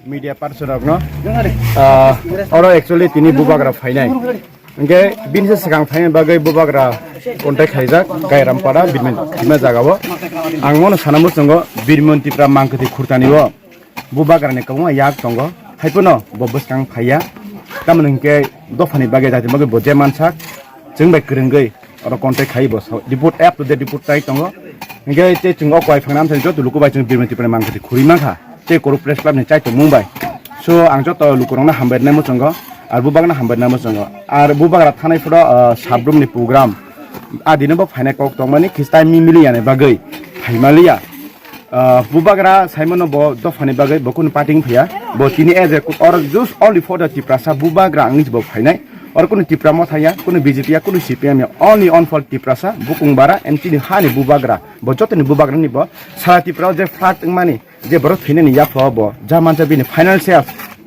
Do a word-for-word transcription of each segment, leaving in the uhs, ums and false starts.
Media person rokno, ah, oro actually tini bubagra phainai. Hingke bini se swkang phaina bagwi bubagra contact khaijak Gairampara Birmon Tipra jagao. Ang mono sana muchungo Birmon Tipra mangkwthwi khurtani o bubagrani kwbangma yak tongo. Haiphano bo bwskang phaiya. Tamoni hingke dophani bagwi jati bagwi bo je mansak chwng bai kwrwngwi oro contact khai bo report up to date report chai tongo. Hingke tei chwng o kwai phangna amthani joto luku bai chwng Birmon Tipra mangkwthwi khurwi mankha. Tei Korok Press Club ni chaitung mung bai. So, ang joto lukurokno hambai rwnai muchungo, ar bubakno hambai rwnai muchungo. Ar bubagra thanai phoro, ah, sabrum ni program. A dino bo phainai kok tongmani, khis time mi mili yani bagwi phaimaliya. Ah, bubagra saimano bo dophani bagwi bo kunu party wng phiya. Bo tini as a, or just only for the Tiprasa bubagra ang bo phainai. Or kunu Tipra Motha ya, kunu B J P ya, kunu C P M ya, only on for Tiprasa, bukung bara, and tini hani bubagra. Bo jotoni bubagra ni bo, sara Tipra o je flat wngmani, je borok thwinani yapha o bo, ja mansa bini final se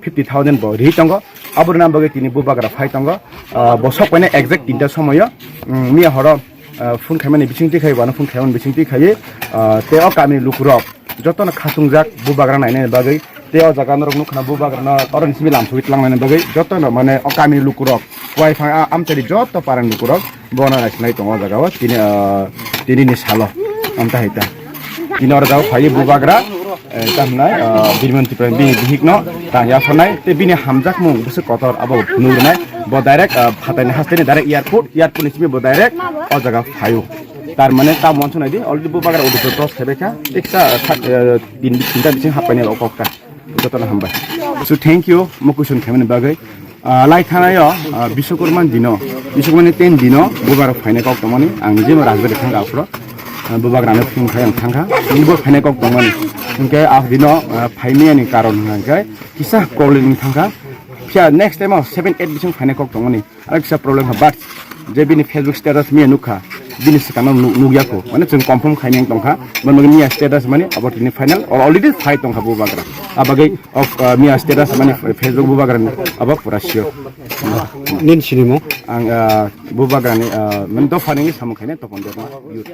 fifty thousand bo ri tongo. Aboni bagwi tini bubagra phai tongo. Ah, bo sok paina exact tinta somoyo, mm, miya horo, ah, phone khaimani bising twi khai, wano phone khaimani bising twi khai, ah, tei o kamini lukurok jotono khatungjak bubagra nainani bagwi, tei o jaga norok nukha na bubagrano oro ni simi lamsogwi tlangnani bagwi jotono mane o kamini lukurok kwai phang a-, amchari joto parani lukurok bono naisinai tongo o jaga o tini, ah, tini ni salo amta hai ta. Tini oro jaga phaiwi bubagra, eh, ta hwnai, ah, Birmon Tipra bini bihikno tang yapharnai tei bini hamjakmung bwswk kotor abo phunuk rwnai. Bo direct, ah, phatarni hasteni direct airport, airport ni simi bo direct o jaga phaio. Tar mane ta monso naidi, already bubagra audio cross khaibaikha, ekta, ah, sak, ah, tin, tinta bising happaini o kokta. Jotono hambai. So, thank you, mo question khaimani bagwi. Ah, lai thanaio, ah, Biswakarma dino, Biswakarma ni ten dino, bubagra phainai kok tongmani, ang nijebo Rajbari thangkha aphuru. Ah, bubagrano phone khai ang thangkha, nini bo phainai kok tongmani. Hingke ah dino, ah, phaimani karon hingke kisa problem wng thangkha. Phiya next time o seven eight bising phainai kok tongmani. Aro kisa problem kha, but je bini Facebook status miya nukha, bini swkangno nuk-, nukya kho. Mane chwng confirm khaimani tongkha. Mane miya status mane abo tini final, o already phai tongkha bubagra. Abagwi o, uh, miya status mane Facebook bubagra ni abo pura sure. Nini sinimo? Ang, uh, bubagra ni, uh, mane dophani samung khainai Topon Debbarma youth.